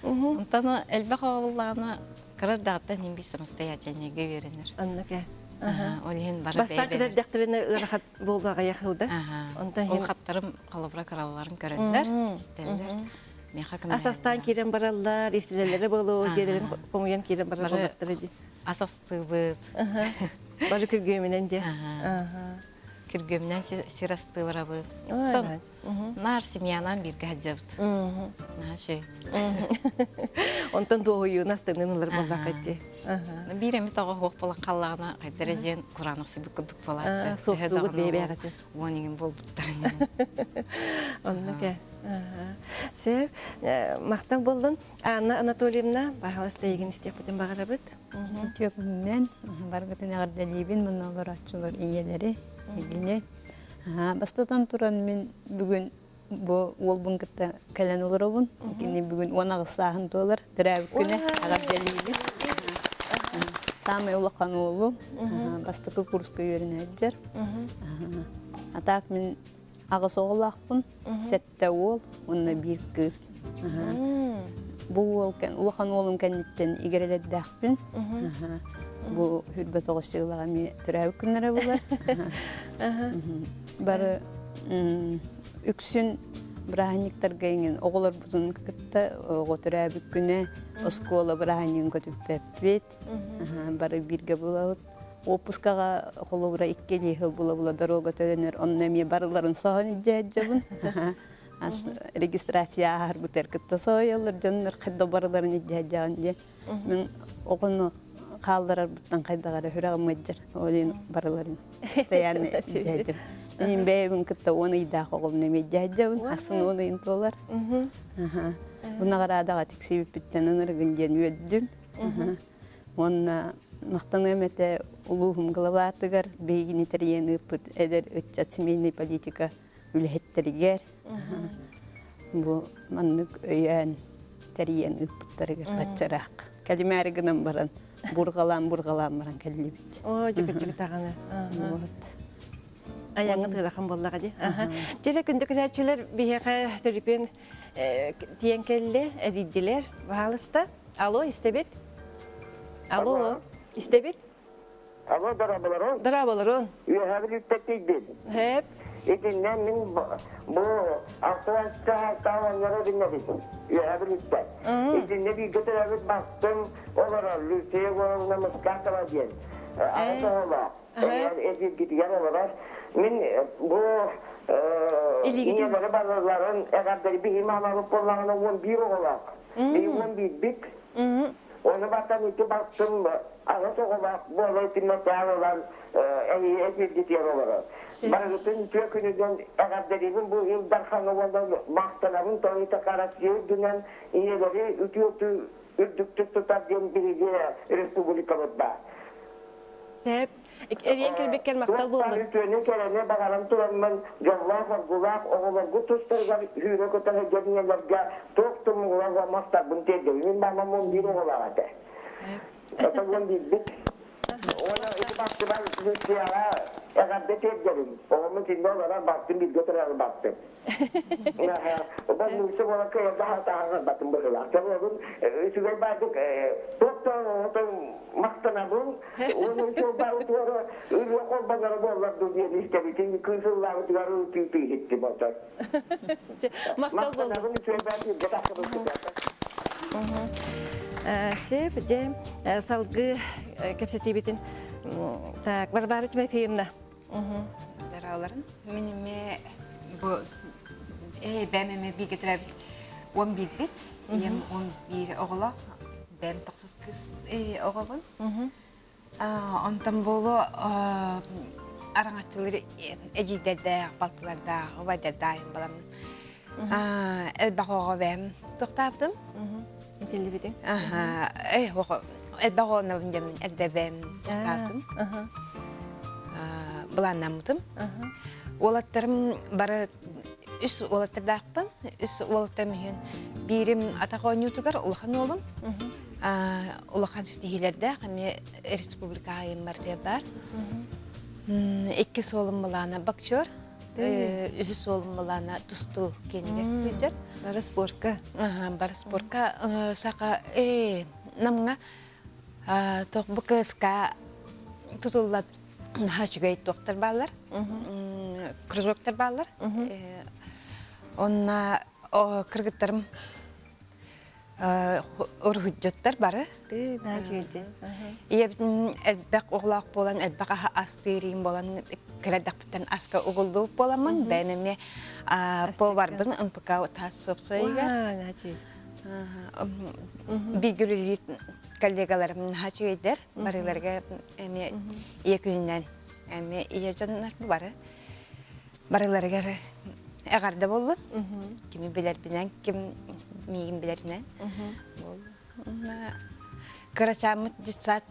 Онтон элбэх оҕоллаҕына кыра эрдэҕиттэн иһин биир самостоятельныйга үөрэнэр. Оннук ээ. Ол иһин бары Бастаан кыра эрдэхтэринэ ыарахан буолуоҕа хылда. Онтон иһин Улахаттарым холобура кыралларын көрөллөр, истэллэр. Ас астаан киирэн бараллар, истилэлэрэ буолуо, дьиэлэрин хомуйан киирэн барар буоллахтара дии. Ас астыыбыт. Бары күргүөмүнэн дии. Күргүөмүнэн сир астыы барабыт. Наар семьянан бииргэ сылдьабыт. Наһаа үчүгэй. Онтон дуоһуйууну астынын ылар буоллахха дии. Биир эмит оҕо суох буолан хааллаҕына, хайдара диэн кураанахсыйбыт курдук буолааччы. Суохтуубут бэйэ-бэйэҕитин. Уон иҥин буолбуттар. Оннук ээ. Сөп. Махтал буоллун. Анна Анатольевна, баһаласта эйигин истиэхпитин баҕарабыт. Үтүө күнүнэн баргытын эҕэрдэлиибин мунна олорооччулар ийэлэри, эйигини. Бастатан туран мин бүгүн бу уолбун кытта кэлэн олоробун. Кини бүгүн 18 сааһын туолар, төрөөбүт күнэ эҕэрдэлиибин. Саамай улахан уолум бастакы курска үөрэнэ сылдьар. А так мин аҕыс оҕолоохпун, сэттэ уол уонна биир кыыс. Бу уол улахан уолум кэнниттэн игирэлэрдээхпин. Бу хүрбэ тоҕус сыллаҕа эмиэ төрөөбүт күннэрэ буолар. Бары үксүн бырааһынньыктарга иҥин оҕолорбутун кытта оҕо төрөөбүт күнэ оскуола бырааһынньыгын көтүппэппит. Бары бииргэ булабыт. Уоппускаҕа холобура икки илии сыл була-була дорога төлөнөр, онно эмиэ барыларын соһон илдьэ сылдьабын. Регистрация ааһарбытыгар кытта соһуйаллар, дьоннор хайда барыларын илдьэ сылдьаҕын диэн. Мин оҕону хаалларарбыттан хайдах эрэ сүрэҕим ыалдьар, ол иһин барыларын постоянно илдьэ сылдьабын. Мин бэйэбин кытта уон ыйдаах оҕобун эмиэ илдьэ сылдьабын, ахсын уон ыйын туолар. Бу наҕараадаҕа тиксибиппиттэн ынырыгын диэн үөрдүм. Уонна махтаныам этэ улууһум главатыгар биһигини тэрийэн ыыппыт эдэр ыччат семейнай политика үлэһиттэригэр бу маннык өйөөн тэрийэн ыыппыттарыгар баччараах кэлимээри гынан баран бурҕалаан-бурҕалаан баран кэллибит. Оо, дьикиччик даҕаны. Вот. Айаҥҥыт ыарахан буоллаҕа дии. Дьэ, күндү көрөөччүлэр биһиэхэ төлөпүөн тиийэн кэллэ, эрийдилэр. Баһаалыста. Алло, истэбит? Алло, истэбит? Алло, дорооболорун. Дорооболорун. Үөһээ Бүлүүттэн тиийдим. Хэп. Итиннэ мин бу алтан алтан биннэбит. Үөһээ Бүлүүттэн. Итиннэ бииргэ төрөөбүт бастым олорор Люция Егоровна Мускатова диэн. Аҕыс оҕолоох. Эфиргитигэр олорор. Мин бу ийэлэри барыларын эҕэрдэри биһи маамабыт буоллаҕына 11 оҕолоох. Биһи 11-бит. Ону батан ити балтым аҕыс оҕолоох буола итиннэ ылан эфиргитигэр олорор. Барыгытын үтүө күнүнэн эҕэрдэлиибин бу Ил Дархаҥа уонна махтанабын тоҕо Россия үрдүнэн ийэлэри үтүө үрдүктүк тутар диэн биһиги республикабыт баар. Сөп. Эриэн кэлбиккэр махтал буоллун. Үтүөнү кэрэни баҕаран тураммын дьоллоох-оргулаах оҕолоргут тустарыгар сүүрэ-көтө сылдьар ийэлэргэ туох да муҥура махтарбын тиэрдэбин. Мин маамам 11 оҕолоох этэ. Это 11-бит. Уонна ити бастыбар Люцияҕа эҕэрдэ тиэрдэбин. Оҕом итиннэ олорор балтым бииргэ төрөөрү балтым. Больница буолан кыайарга хатааһын быһыылаах. Дьолуобун үчүгэй баайдык туох да махтанабын. Уонна үчүгэй утуора ырыа холбонноро буоллар дуу диэн истэбитин кыыс ыллаабытыгар ытыы иһиттим отой. Махтал Махтанабын үчүгэй баайдык тахсыбыт. Сөп, дьэ, салгыы кэпсэтиибитин так, Варвара Тимофеевна. Дарааларын. Мин эмиэ бу бэм эмиэ бииргэ төрөөбүт 11-бит. Ийэм 11 оҕолоох. Бэм тохсус кыыс оҕобун. Онтон буолуо араҥаччылар эдьиийдэрдээх, балтылардаах, убайдардаах баламмын. Элбэх оҕо бэйэм тохтаабытым. Итиллибитиҥ? Элбэх оҕонобун дэммин эрдэ бэйэм тохтаабытым. Былааннаммытым. Уолаттарым бары үс уолаттардаахпын. Үс уолаттарым иһин биирим атах оонньуутугар улахан уолум. Улахан ситиһиилэрдээх эмиэ республика айыммар диэн баар. Иккис уолум Милана боксер, үһүс уолум Милана тустуу киэнигэр күүтэр. Бары спортка. Бары спортка саха намҥа туох бу КСК тутуллан наһаа үчүгэй туохтар бааллар, кружоктар бааллар. Онно кыргыттарым уруһуйдьуттар бары. Ийэбитин элбэх оҕолоох буолан, элбэх аһы астыырыым буолан, кыра эрдэхпиттэн аска угуллубут буоламмын, бэйэм эмиэ поварбын НПК таас суопсайыгар. Бииргэ үлэлиир коллегаларым наһаа үчүгэйдэр, барыларга эмиэ ийэ күнүнэн эмиэ ийэ дьоннор бары. Барыларыгар эҕэрдэ буоллун. Кими билэрбинэн, ким миигин билэринэн. Кырачааммыт детсад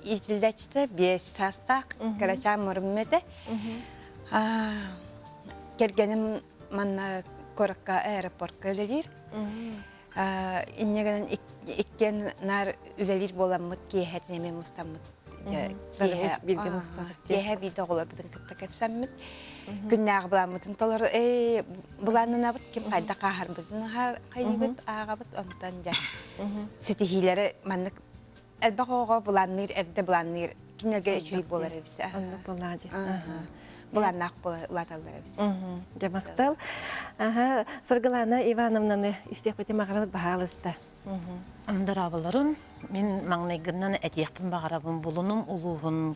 иитиллээччитэ биэс саастаах кырачаан мурум этэ. Кэргэним манна куоракка аэропортка үлэлиир. Инньэ гынан иккиэн наар үлэлиир буоламмыт киэһэтин эмиэ мустаммыт киэһэ биирдэ оҕолорбутун кытта кэпсэммит күннээҕи былааммытын толору былааннанабыт ким хайдах ааһарбытын хайыыбыт ааҕабыт онтон дьэ ситиһиилэри маннык элбэх оҕоҕо былаанныыр эрдэ былаанныыр кинилэргэ үчүгэй буолар эбит оннук буоллаҕа дии былааннаах улааталлар эбит дьэ махтал аха Саргылана Ивановнаны истиэхпитин баҕарабыт баһаалыста Дорооболорун мин маҥнайгынан этиэхпин баҕарабын Булунум улууһун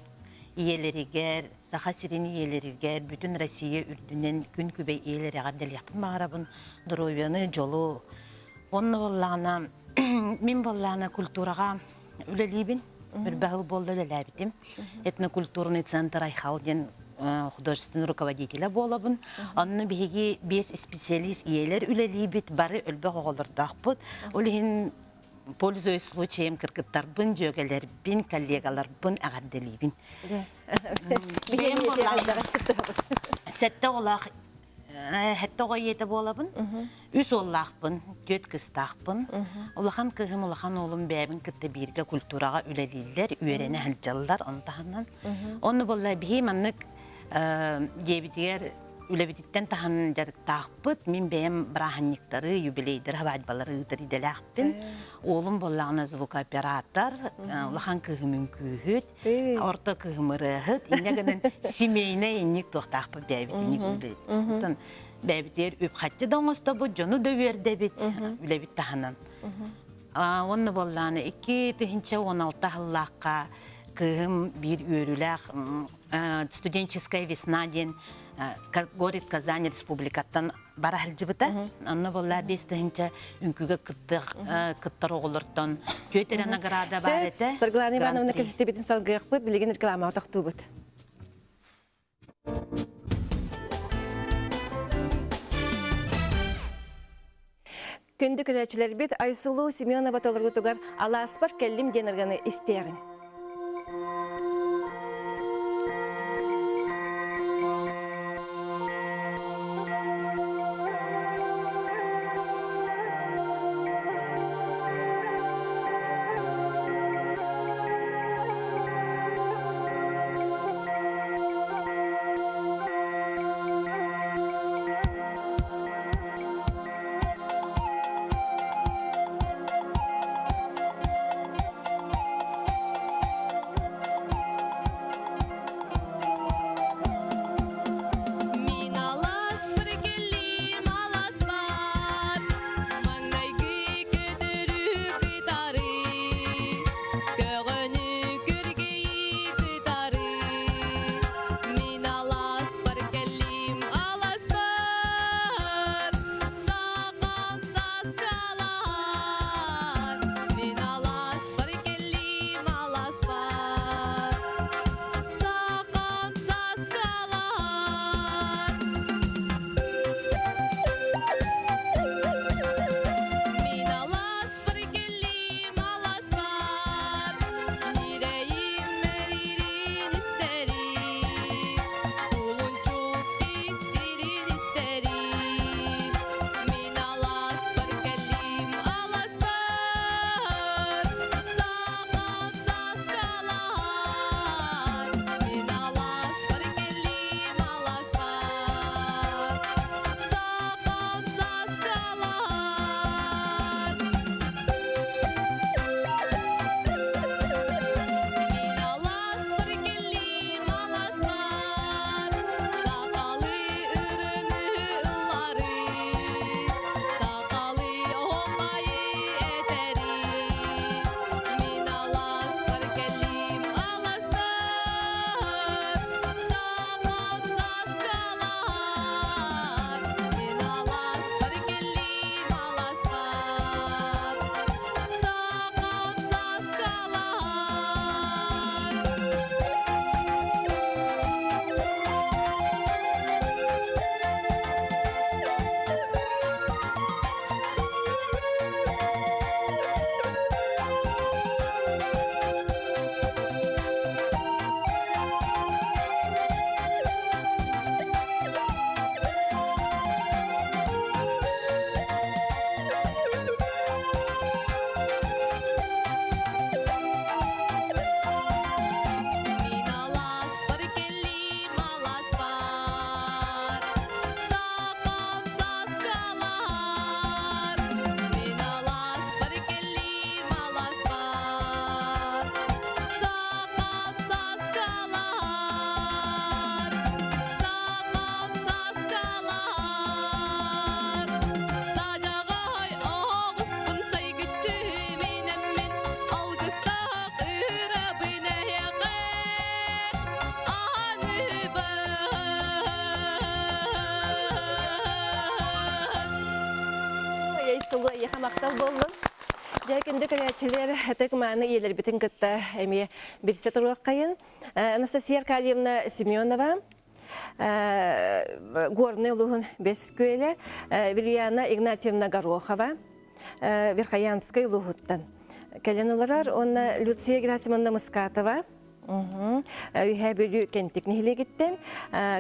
ийэлэригэр Саха сирин ийэлэригэр бүтүн Россия үрдүнэн күн күбэй ийэлэри эҕэрдэлиэхпин баҕарабын доруобуйаны дьолу уонна буоллаҕына Мин буоллаҕына культураҕа үлэлиибин. Үрбэ сыл буолла үлэлээбитим. Этнокультурный центр Айхал диэн художественный руководителэ буолабын. Онно биһиги биэс специалист ийэлэр үлэлиибит, бары өлбөх оҕолордоохпут. Ол иһин пользуясь случаем кыргыттарбын, дьүөгэлэрбин, коллегаларбын эҕэрдэлиибин. Сэттэ оҕолоох Сэттэ оҕо ийэтэ буолабын. Үс уоллаахпын, түөрт кыыстаахпын. Улахан кыыһым, улахан уолум бэйэбин кытта бииргэ культураҕа үлэлииллэр, үөрэнэ сылдьаллар, ону таһынан. Онно буолла биһи маннык дьиэбитигэр үлэбититтэн таһан дьарыктаахпыт. Мин бэйэм бырааһынньыктары, юбилейдары, свадьбалары ыытар идэлээхпин. Уолум буоллаҕына звукооператор, улахан кыыһым үҥкүүһүт. Орто кыһым ырыаһыт, инньэ гынан семейнай инник туохтаахпыт бэйэбит инник үлэбит. Оттон бэйэбитигэр үп-харчы да оҥостобут, дьону да үөрдэбит, үлэбит таһынан. Уонна буоллаҕына 2016 сыллаахха кыыһым биир үөрүүлээх студенческая весна диэн город Казань республикаттан бара сылдьыбыта. Онно буолла 5000 үҥкүүгэ кыттар оҕолортон түөрт эрэ награда баар этэ. Саргылана Ивановна кэпсэтиибитин салгыахпыт, билигин рекламаҕа тохтуубут. Күндү көрөөччүлэрбит Айсулу Семенова толоруутугар Алааспар кэллим диэн ырыаны истиэҕиҥ. Айсылу эйиэхэ махтал буоллун. Дьэ, күндү көрөөччүлэр, ытык мааны ийэлэрбитин кытта эмиэ билсэ туруоххайын. Анастасия Аркадьевна Семенова, Горный улууһун Бэс Күөлэ, Вильяна Игнатьевна Горохова, Верхоянскай улууһуттан кэлэн олорор уонна Люция Герасимовна Мускатова, Үһээ Бүлүү Кэнтик нэһилиэгиттэн,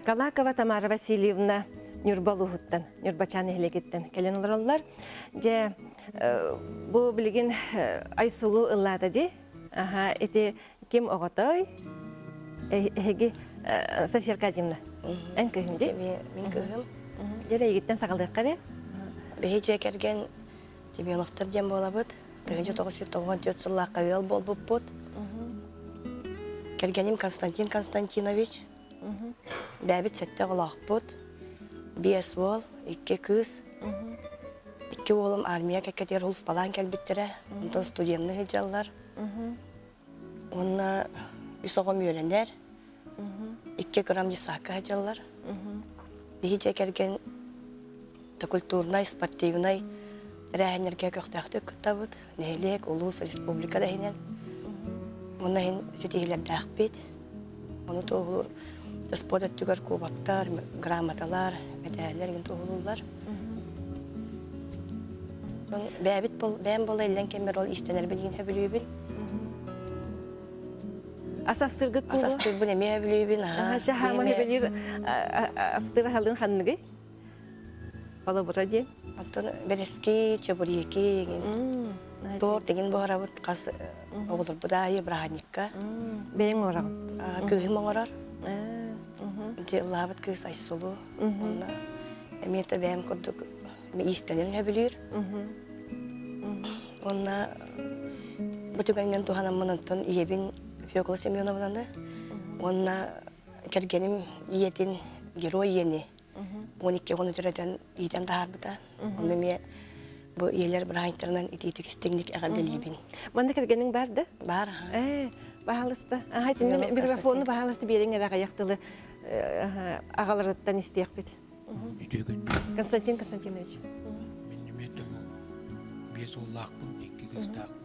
Калакова Тамара Васильевна Ньурба улууһуттан, Ньурбачаан нэһилиэгиттэн кэлэн олороллор. Дьэ, бу билигин Айсулу ыллаата дии. Аха, ити ким оҕотой? Эһиги Софья Аркадьевна, эн кыһын дии? Мин кыһым. Дьэ, эйигиттэн саҕалыахха эрэ. Биһи дьиэ кэргэн Семеновтар диэн буолабыт. 1994 сыллаахха ыал буолбуппут. Кэргэним Константин Константинович. Бэйэбит сэттэ оҕолоохпут. Биэс уол, икки кыыс. Икки уолум армия кэккэтигэр улуспалаан кэлбиттэрэ. Онтон студенныы сылдьаллар. Уонна үс оҕом үөрэнэр. Икки грамм десакка сылдьаллар. Биһи дьиэ кэргэн культурнай, спортивнай тэрээһиннэргэ көхтөөхтүк кыттабыт. Нэһилиэк, улуус, республика да иһинэн. Уонна иһин ситиһиилэрдээхпит. Ону туоһулуур спорт өттүгэр кубоктар, грамоталар, мэтээллэр иҥин туоһулууллар. Бэйэбит бэйэм буола иллэҥ кэммэр ол иистэнэрбин иһин сөбүлүүбүн. Ас астыргыт Ас астыырбын эмиэ сөбүлүүбүн. Аха, сөбүлүүр астыыр аһалыын ханныгый? Холобура диэн. Оттон бэрэски, чебуреки, торт игин буһарабыт хас оҕолорбут аайы бырааһынньыкка. Бэйэҥ оҥороҕун? Кыыһым оҥорор. Ити ыллаабыт кыыс Айсулу. Онно эмиэ да бэйэм курдук иистэнэрин сөбүлүүр. Уонна бу түгэнинэн туһанаммын онтон ийэбин Фекла Семеновнаны уонна кэргэним ийэтин герой ийэни 12 оҕону төрөтөн иитэн таһаарбыта. Онно эмиэ бу ийэлэр бырааһынньыктарынан итиитик истиҥник эҕэрдэлиибин. Манна кэргэниҥ бар да? Бар. Ээ, баһаалыста. Аха, итиннэ микрофону баһаалыста биэриҥ эрэ аҕыйах тылы аҕаларыттан истиэхпит. Үтүө күн. Константин Константинович. Мин эмиэ бу биэс уоллаахпын, икки кыыстаахпын.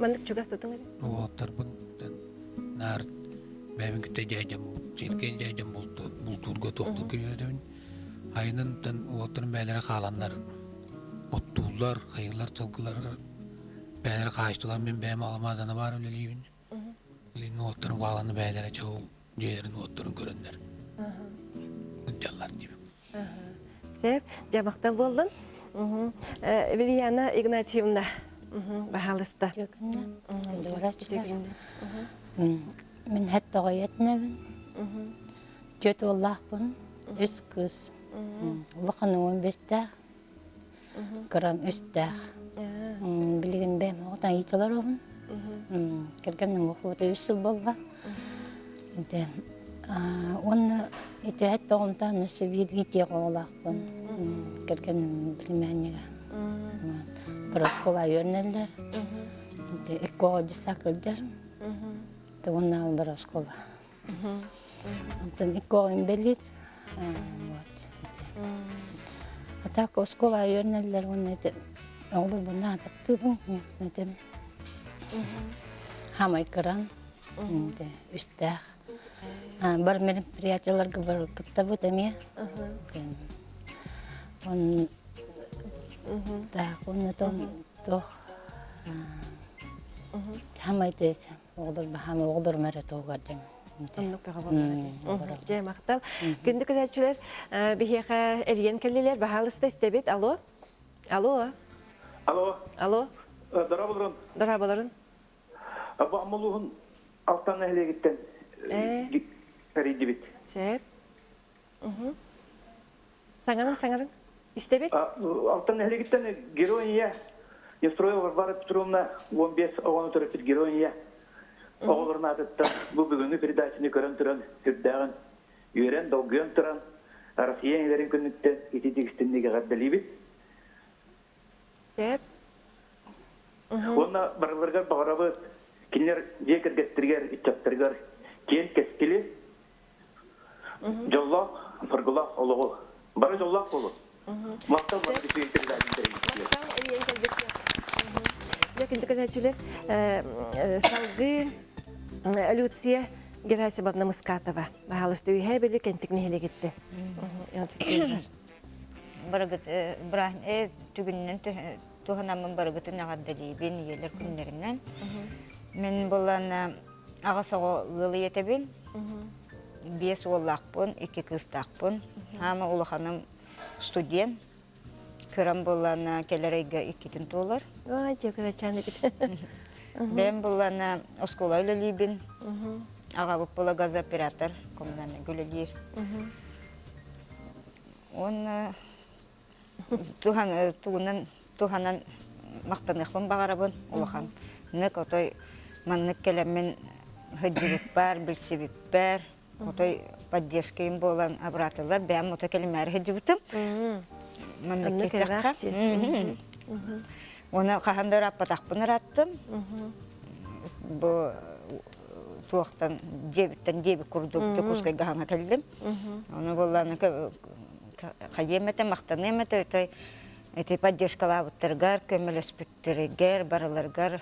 Маннык чугас тутуҥ эрэ. Уолаттарбын наар бэйэбин кытта дьээдьэм сиргэ дьээдьэм бултуурга туохтуурга үөрэтэбин. Айынан уолаттарым бэйэлэрэ хааланнар оттууллар, хайыылар, сылгылар бэйэлэрэ хаачтылар, мин бэйэм аламаазана баар үлэлиибин. Билигин уолаттарым хааланна бэйэлэрэ дьэ ол дьиэлэрин уоттарын көрөннөр сылдьаллар диибин. Сөп, дьэ махтал буоллун. Вильяна Игнатьевна, баһаалыста. Мин хэт тоҕойетнэбин. Түөрт уоллаахпын, үс кыыс. Улахан уон бэстээх, кырам үстээх. Билигин бэйэм оҕотон иитэлэр оҕун. Кэргэммин уохуота үс сыл буолла. Ити уонна ити эт тоҕумтаан өссө биир иитиэх оҕолоохпун. Кэргэним племяннига. Проскола үөрэнэллэр. Ити икки оҕо дьыссаак сылдьар. Уонна Бороскола. Онтон икки оҕо инбэлиит. Вот. А так оскуола үөрэнэллэр уонна ити оҕолорбун наһаа таптыыбын. Ити хаамай кыран, үстээх. Бар мероприятиеларга бар кыттабыт эмиэ. Он так, онно туох хамай Оҕолор баһаам оҕолорум эрэ туһугар диэн. Оннук бөҕө буоллаҕа дии. Дьэ, махтал. Күндү көрөөччүлэр, биһиэхэ эрийэн кэллилэр. Баһаалыста истэбит. Алло. Алло. Алло. Алло. Дорооболорун. Дорооболорун. Бу Аммалууһун Алтан нэһилиэгиттэн эрийдибит. Сөп. Саҥарыҥ, саҥарыҥ. Истэбит? Алтан нэһилиэгиттэн герой ийэ Евстроева Варвара Петровна 15 оҕону төрөппүт герой ийэ оҕолорун аатыттан бу бүгүҥҥү передачаны көрөн туран сүрдээҕин үөрэн, долгуйан туран Россия ийэлэрин күнүттэн ититик истинник эҕэрдэлиибит. Сөп. Уонна барыларыгар баҕарабыт кинилэр дьиэ кэргэттэригэр, ыччаттарыгар киэн кэскили, Дьоллоох, соргулаах олоҕу. Бары дьоллоох буолун. Махтал маннык үчүгэй передачаны тэрийбиккитигэр. Махтал эрийэн кэлбиккэ. Дьэ, күндү көрөөччүлэр, салгыы Люция Герасимовна Мускатова. Баһаалыста үһээ били кэнтик нэһилиэгитте. Барыгыт түгүннэн туһанаммын барыгытын эҕэрдэлиибин ийэлэр күннэринэн. Мин булан аҕыс оҕо ыал ийэтэбин. Биэс уоллаахпын, икки кыыстаахпын. Хаама улаханым студент. Кырам буллана кэлэр ыйга иккитин туолар. Ой, кырачаан эбит. Бэйэм буллана оскуола үлэлиибин. Аҕабыт була газооператор коммунальный үлэлиир. Уонна туһан тугунан туһанан махтаныахпын баҕарабын улахан. Нык отой маннык кэлэммин сылдьыбыппар, билсибиппэр, отой поддержкайым буолан абыраатылар бэйэм ото кэлимээри сылдьыбытым. Маннык киирдэххэ. Уонна хаһан да ырааппатахпын ырааттым. Бу туохтан дьиэбиттэн диэбит курдук Дьокуускайга хаҥа кэллим. Ону буоллаана хайыам этэ, махтаныам этэ, өтэй ити поддержкалаабыттарыгар, көмөлөспүттэригэр, барыларыгар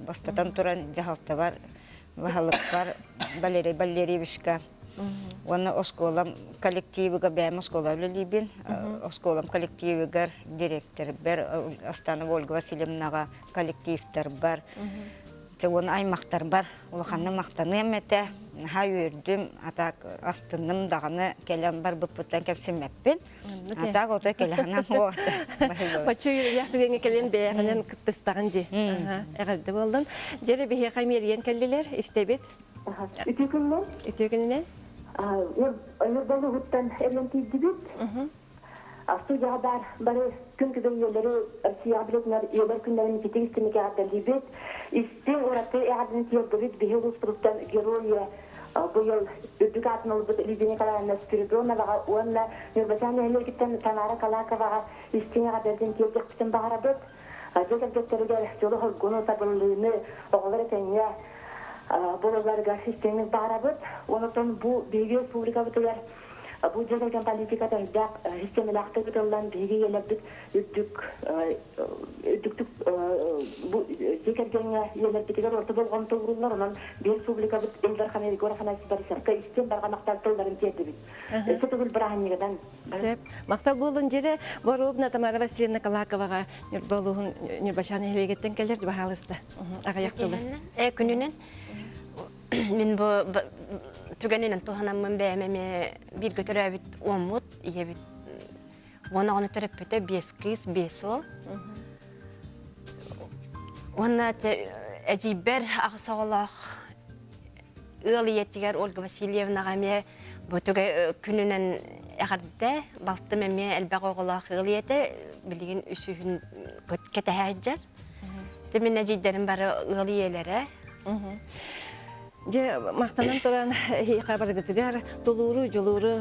бастатан туран дьаһалтабар, баһылыкпар Валерий Валерьевичка уонна оскуолам коллективыгар бэйэм оскуола үлэлиибин оскуолам коллективыгар директорбар Астанова Ольга Васильевнаҕа коллективтарбар Дьэ уонна аймахтарбар улаханнык махтаныам этэ. Наһаа үөрдүм, а так астынным даҕаны кэлэн барбыппыттан кэмсиммэппин. А так ото кэлэһинэн Бачча үөрүүлээх түгэҥҥэ кэлэн бэйэҕинэн кыттыстаҕын дии. Эҕэрдэ буоллун. Дьэ биһиэхэ миэрийэн кэллилэр, истэбит. Үтүө күнүнэн. Үтүө күнүнэн. Ньурба улууһуттан эрийэн тиийдибит. Студияҕа баар бары күн күбэй ийэлэри Россияҕа билэтинэр ийэлэр күннэрин ититик истиҥник эҕэрдэлиибит. Истиҥ ураты эҕэрдэни тиэрдэбит биһи улууспутуттан Герой быйыл үрдүк аатын ылбыт Лидия Николаевна Спиридоноваҕа уонна Ньурбачаан нэһилиэгиттэн Тамара Калаковаҕа истиҥ эҕэрдэлэрин тиэрдиэхпитин баҕарабыт. Дьиэ кэргэттэригэр дьолу-соргуну, табыллыыны, оҕолор этэҥҥэ буолалларыгар истиҥник баҕарабыт. Онон бу биһиги республикабытыгар Бу дьиэ кэргэн политиката элбэх систиэмэлээхтик ыытыллан, биһиги ийэлэрбит үрдүк үрдүктүк бу дьиэ кэргэҥҥэ ийэлэрбитигэр орто болҕомто ууруллар. Онон биир республикабыт Ил Дархан Егор Афанасьевич Борисовка истиэн барҕа махтал тылларын тиэрдибит. Өссө төгүл бырааһынньыгынан. Сөп. Махтал буолун дьире Боруобна Тамара Васильевна Калаковаҕа Ньурба улууһун Ньурбачаан нэһилиэгиттэн кэлэр баһаалыста. Аҕыйах тылы. Э күнүнэн Мин бу түгэнинэн туһанаммын бэйэм эмиэ бииргэ төрөөбүт уоммут, ийэбит уон оҕону төрөппүтэ биэс кыыс, биэс уол. Уонна эдьиийбэр аҕыс оҕолоох ыал ийэтигэр Ольга Васильевнаҕа эмиэ бу күнүнэн эҕэрдэ, балтым эмиэ элбэх оҕолоох ыал ийэтэ, билигин үсүһүн кэтэһэ сылдьар. Мин эдьиийдэрим бары ыал ийэлэрэ. Дьэ, махтанан туран, эһиэхэ барыгытыгар тулууру, дьулууру.